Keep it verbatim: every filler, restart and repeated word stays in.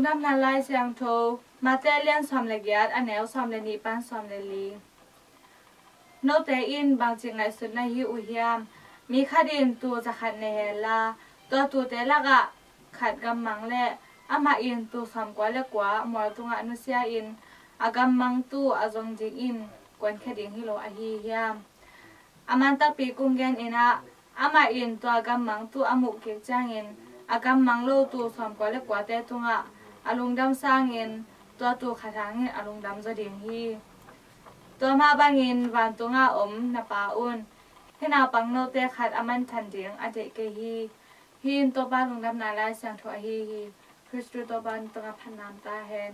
Lungdamna Lai Siangtho, Mate lian sawm le giat, a neu sawm le nih pan sawm le li. Note in bangci ngaihsutna hi uh hiam? Mi khat in tuu zakhat nei henla, tua tuute lakah khat gammang leh amah in tuu sawmkua le kua mual tungah nusia in, a gammang tuu a zong dingin kuankhia ding hi lo ahi hiam? A man takpi kong gen in ah, amah in tua gammang tuu a muh kik ciangin, a gammang lo tuu sawmkua le kuate tungah a lungdam sangin, tua tuu khat hangin a lungdam zaw ding hi. Tua mah bangin vantunga om na Pa un, hih naupang note khat a manthan ding a deih kei hi. Hih in Topa Lungdamna Lai Siangtho ahi hi. Khristu Topa na tungah phatna om ta hen.